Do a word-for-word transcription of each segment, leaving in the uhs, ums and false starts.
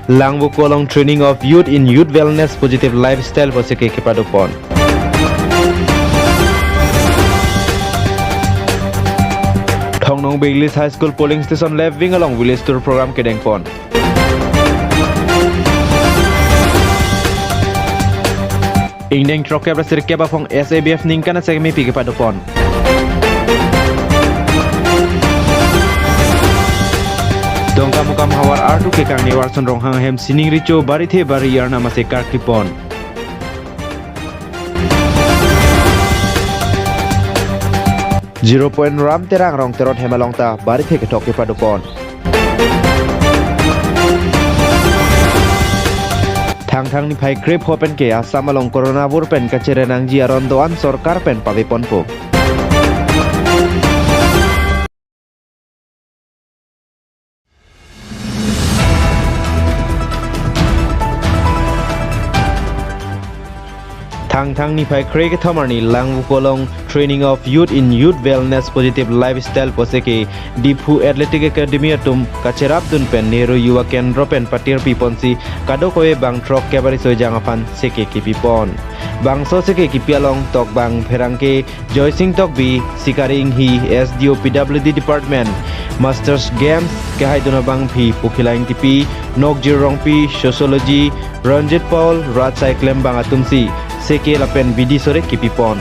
Langvoku along training of youth in youth wellness positive lifestyle pu seke kepadopon. Thongnokbe English High School polling station left wing along village tour program kedengpon. Ingdeng throkkep ra sirkep aphong S A B F ningkan asek mepi kepadopon. Dongkamukam havar artu ke Kangnivarson Ronghang ahem sining recho barithe bari-arnam ase karklipon. Zero Point Ram Terang Rongterot hem along ta barithe kethok kepadopon. Thangthang niphai krepho pen ke Assam along corona vur pen kachere nangji aron do-an sorkar pen paveponpo. Thangthang niphai krekethom arni Langvoku along training of youth in youth wellness positive lifestyle pu seke Diphu Athletic Academy atum kacherapdun pen Nehru Yuva Kendra pen patirpiponsi kadokave bang throkkep ari soi jang aphan seke kepipon. Bangso seke kepi along tokbang pherangke Joysing Tokbi, Sikari Inghi, S D O P W D Department, Masters Games kehaidun abangpi Pukhila Ingtipi, Nokjir Rongpi, Sociology, Ranjit Paul, Rajsai Klembang atumsi seke lapen bidi sore kepipon.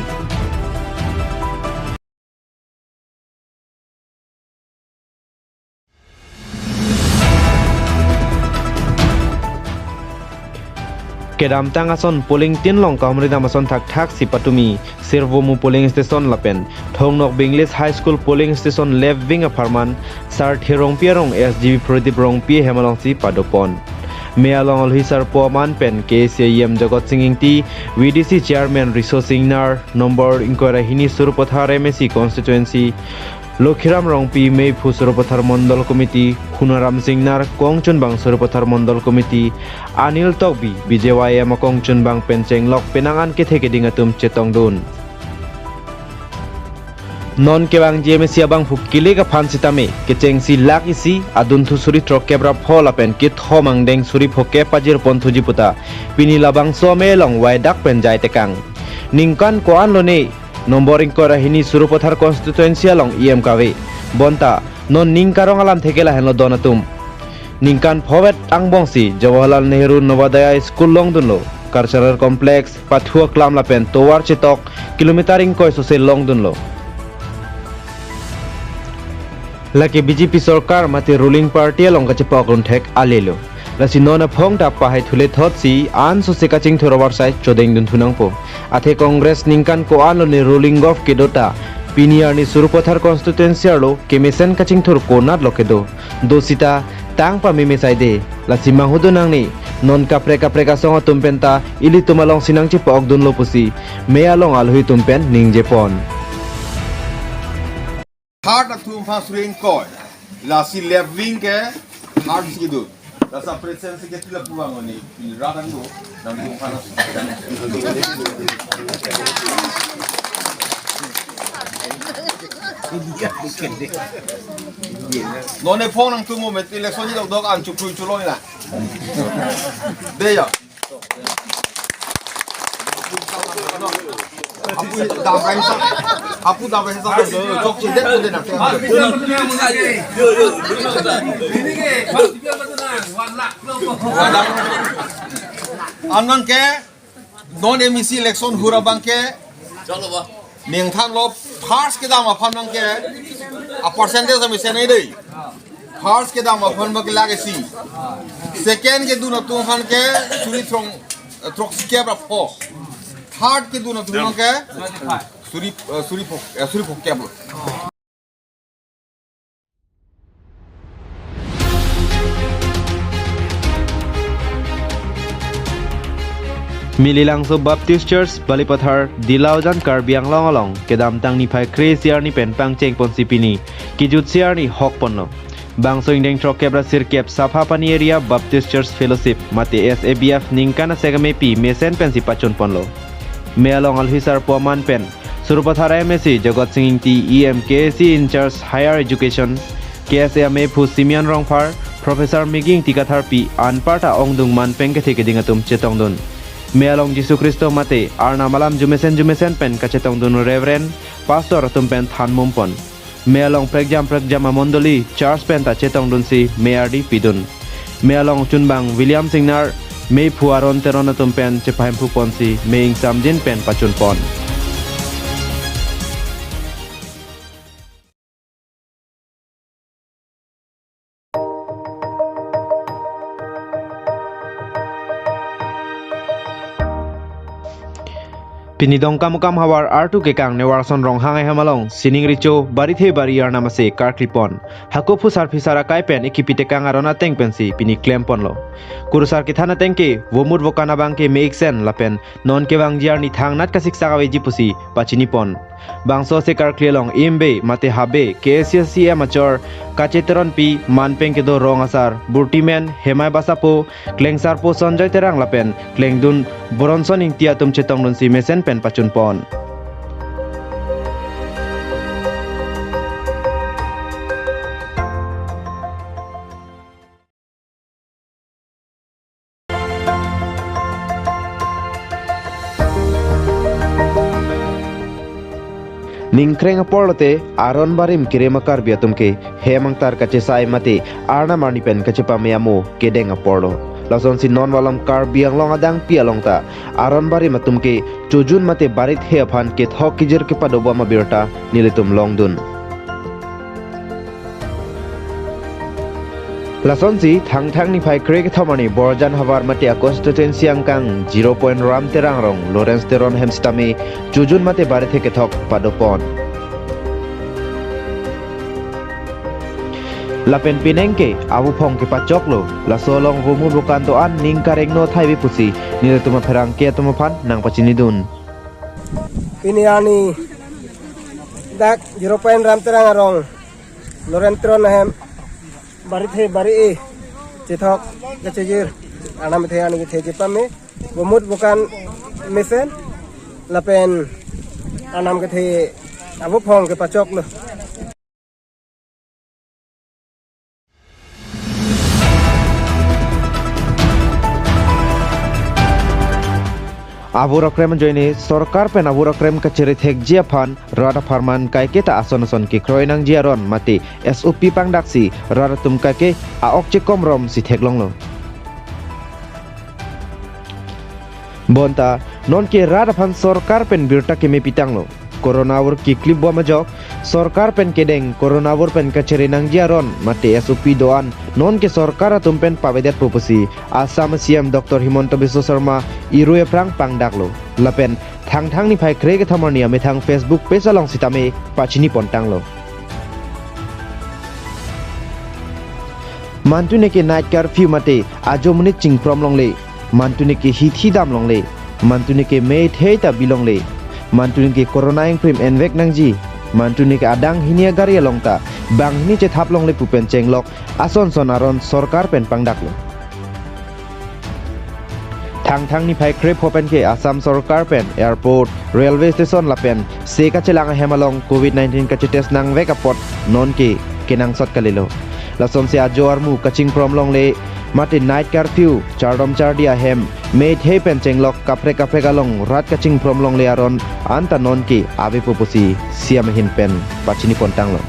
Kedamtang ason polling tin along kahumri dam ason thakthaksi patumi Sirvomu polling station lapen Thongnokbe English High School polling station left wing apharman Sarthe Rongpi arong S G B Pradip Rongpi ahem alongsi padopon. Me along alhi sarpo aman pen K A C E M Jagat Sing Ingti, V D C Chairman Riso Singnar, nombor ingkoi ra hini Sarupathar M A C constituency, Lokhiram Rongpi, meiphu Sarupathar Mondol Committee, Khunaram Singnar, kongchunbang Sarupathar Mondol Committee, Anil Tokbi, B J Y M akongchunbang pen chenglok penang an kethe keding atum chetongdun. Non kevangji M A C abangphu kilik aphan sitame kechengsi lakh isi, adunthu suri throkkep ra pho lapen kethom angdeng suri phokep pajirponthuji puta pini labangso ame along waidak pen jaitekang. Ningkan ko-an lone nombor ingkoi ra hini Sarupathar constituency along E M kave. Bonta non ning karong alamthe ke lahenlo don atum. Ningkan phovet angbongsi Jawaharlal Nehru Navodaya School longdunlo, Cultural Complex, Pathu Aklam lapen tovar chetok kilometer ingkoi sose longdunlo. Lake B J P sorkar mate ruling party along kachepok runthek alelo. Lasi non aphong ta pahai thule thotsi an sose kachingthur avarsai chodengdun thunangpo. Athe Congress ningkan ko-an lone ruling gov kedo ta pini arni Sarupathar constituency arlo kemesen kachingthur konatlo kedo. Do sita tang pameme saide. Lasi manghudun nangne, non kaprek kaprek asong atum penta ilitum alongsi nangchepokdunlo pusi me along alhi atum pen ningjepon. Third atum aphan suri ingkoi. Lasi left wing ke third si kedo. Lasi president secretary la puang ni pini radang do. Nang do kana. Non ne phone nangtum mo met election ni dok dok an chukui chuloi na. Deya. Hapu dam kaisa, hapu dam kaisa, chok si det ko de na. Anang ke non M A C election hura abang ke ningthanlo, first kedam aphan abang ke a percentage ami senai dei. First kedam aphan abang ke lakh isi. Second kedun atum aphan ke suri throng, eh, throksikep ra pho. Third kedun atum aphan ke suri, eh, suri pho, eh, suri phokep. Mililangso Baptist Church, Balipathar, Dilaujan, Karbi Anglong along kedamtang niphai kre-isi arni pen pangchengponsi pini kijutsi arni hokponlo. Bangso ingdeng throkkep ra sirkep Saphapani Area Baptist Church Fellowship mate S A B F ningkan asek amepi mesen pensi pachunponlo. Me along alhi sarpo aman pen Sarupathar M A C Jagat Sing Ingti, E M, K A C in charge Higher Education, K S A amephu Simeon Rongphar, Professor Miging Tikatharpi anparta ongdung manpeng kethe keding atum chetongdun. Mei along Jisu Khristo mate Arnam alam jumesen jumesen pen kachetongdun Reverend, Pastor atum pen thanmum pon. Mei along prekjam prekjam amondoli church pen ta chetongdunsi mei ardi pidun. Mei along chunbang William Singnar, meiphu Aron Teron atum pen chepahemphu ponsi mei ingsamjin pen pachun pon. Pini Dongkamukam havar artu kekang Newarson Ronghang ahem along sining recho barithe bari arnam ase karkli pon. Hako phusar phisar akai pen ekipi tekang aron ateng pensi pini klem ponlo. Kurusar kethan ateng ke vomut vokan abang ke me-ik sen lapen non kevangji arni thangnat kasiksak aveji pusi pachini pon. Bangso ase karkli along Imbe mate Habe K A C C M achor Kache Teronpi, manpeng kedo rong asar Burtimen, Hemai Basapo, klengsarpo Sonjoy Terang lapen klengdun Boronson Ingti atum chetongdunsi mesen pen pachun pon. Ningkreng apor lote aron barim kerem a-Karbi atum ke hem angtar kachesai mate arnam arni pen kachepame amo kedeng apor lo. Lasonsi non malom Karbi Anglong adangpi along ta aron barim atum ke chojun mate barithe aphan kethok kejir kepadobom abirta nelitum longdun. Lasonsi Thangthang niphai krekethom arni Borjan havar mate a-constituency angkang Zero Point Ram Terang arong Lawrence Teron hem sitame chojun mate barithe kethok pado pon. Lapen penang ke abuphong kepachoklo, laso along vomut vokan do-an ning karengno thai ave pusi nelitum apherangke atum aphan nangpachinidun. Pini arni dak Zero Point Ram Terang arong Lawrence Teron ahem barithe bari-e chethok kachejir, arnam kethe arni kethe chepame, vomut vokan mesen lapen arnam kethe abuphong kepachoklo. Avur akrem ajoine sorkar pen avur akrem kachere thekji aphan rat apharman kaike ta ason ason kekroi nangji aron mate S O P pangdaksi rat atum kaike a-ok chekomromsi theklonglo. Bonta nonke rat aphan sorkar pen birta keme pitanglo. Corona avur keklip bom ajok, sorkar pen kedeng Corona avur pen kachere nangji aron mate S O P do-an nonke sorkar atum pen pavedetpo pusi Assam C M Doctor Himanta Biswa Sarma irui aphrang pangdaklo. Lapen Thangthang niphai krekethom arni amethang Facebook page along sitame pachini pontanglo. Mantune ke night curfew mate ajo monit chingprom longle, mantune ke hithi dam longle, mantune ke mei thei ta bi longle, mantune ke Corona ingprim envek nangji, mantune ke adang hini agari along ta banghini chethap longle pu pen chenglok ason son aron sorkar pen pangdaklo. Thangthang niphai krepho pen ke Assam sorkar pen airport, railway station lapen se kachelang ahem along Covid nineteen kachetest nangvek apot nonke kenangsot kalilo. Lasonsi ajo armu kachingprom longle mate night curfew, chardom chardi ahem mei thei pen chenglok kaprek kaprek along rat kachingprom longle aron anta nonke avepo pusi C M ahin pen pachini pontanglo.